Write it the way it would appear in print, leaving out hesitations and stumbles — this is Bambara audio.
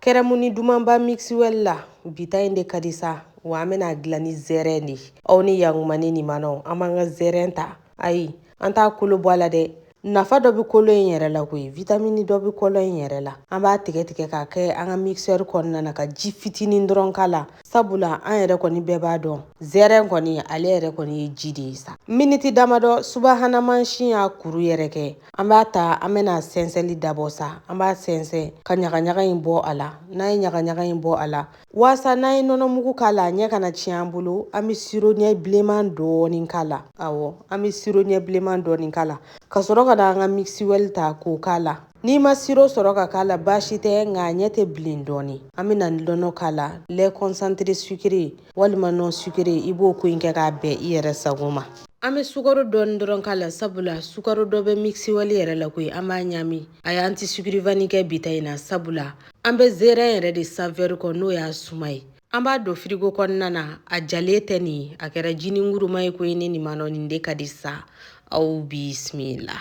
Kɛrɛmuni dumanba mixwell la bi ta in de ka di sa wa an bɛna dilan ni zɛrɛn de ye. Aw ni yakuma ni nimanaw, an b'an ka zɛrɛn ta. Ayi, an t'a kolo bɔ a la dɛ. Nafa dɔ bɛ kolo in yɛrɛ la koyi, vitamini dɔ bɛ kolo in yɛrɛ la. An b'a tigɛ tigɛ k'a kɛ an ka mixeur kɔnɔna na ka ji fitinin dɔrɔn k'a la, sabula an yɛrɛ kɔni bɛɛ b'a dɔn zɛrɛn kɔni ale yɛrɛ kɔni ye ji de ye sa. Miniti damadɔ, subahana mansin y'a kuru yɛrɛ kɛ. An b'a ta, an bɛna sɛnsɛnli dabɔ sa. An b'a sɛnsɛn ka ɲagaɲaga in bɔ a la. N'an ye ɲagaɲaga in bɔ a la, waasa n'an ye nɔnɔmugu k'a la, a ɲɛ kana tiɲɛ an bolo, an bɛ siro ɲɛ bilenman dɔɔnin k'a la. Awɔ, an bɛ siro ɲɛ bilenman dɔɔnin k'a la ka sɔrɔ ka na an ka mixwell ta k'o k'a la. N'i ma siro sɔrɔ ka k'a la, baasi tɛ, nka a ɲɛ tɛ bilen dɔɔnin. An bɛna nɔnɔ k'a la, lait concentré sucré walima non sucré, i b'o ko in kɛ k'a bɛn i yɛrɛ sago ma. An bɛ sukaro dɔɔni dɔrɔn k'a la, sabula sukaro dɔ bɛ mixwell yɛrɛ la koyi. An b'a ɲami. A y'an tɛ sucre vanille kɛ bi ta in na, sabula an bɛ zɛrɛn yɛrɛ de saveur kɔ, n'o y'a suma ye. An b'a don firigo kɔnɔna na. A jalen tɛ nin, a kɛra jini nguruma ye koyi. Ni nin ma nɔ, nin de ka di sa. Aw bisimila.